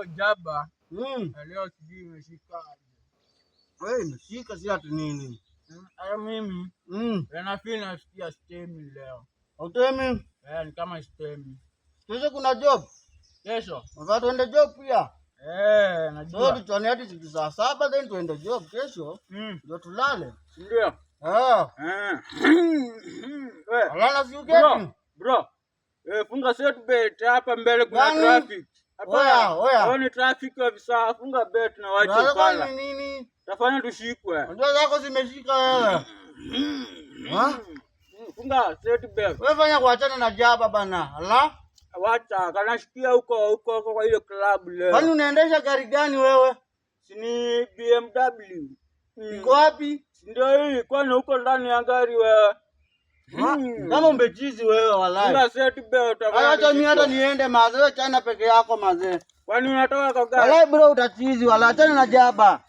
Leo jaba. Leo sijui imeshika. Wewe imeshika si ati nini? Haya mimi. Na feel nasikia stemi leo. Utemi? Eh, ni kama stemi. Kesho kuna job. Kesho. Unataka tuende job pia? Eh, najua. So tuchane hadi siku saa 7 then tuende job kesho. Ndio tulale. Ndio. Eh. Eh. Eh. Alala si uketi. Bro. Eh, funga seat belt hapa mbele kuna Gani? Traffic. Hapa. Oya, oya. Hao ni traffic officer, funga belt na wache Unataka pala. ni nini? Tafanya tushikwe. Unajua zako zimeshika wewe. Ha? Funga seat belt. Wewe fanya kuachana na jaba bana. Ala? Wacha, kanashikia huko huko huko kwa ile club leo. Kwani unaendesha gari gani wewe? Si ni BMW. Iko wapi? Si ndio hii, kwani huko ndani ya gari wewe? Ha? Kama umechizi wewe walai. Funga seat belt. Haya, acha mimi hata niende mazee, wewe chana peke yako mazee. Kwani unatoka kwa gari? Walai bro utachizi walai, achana na jaba.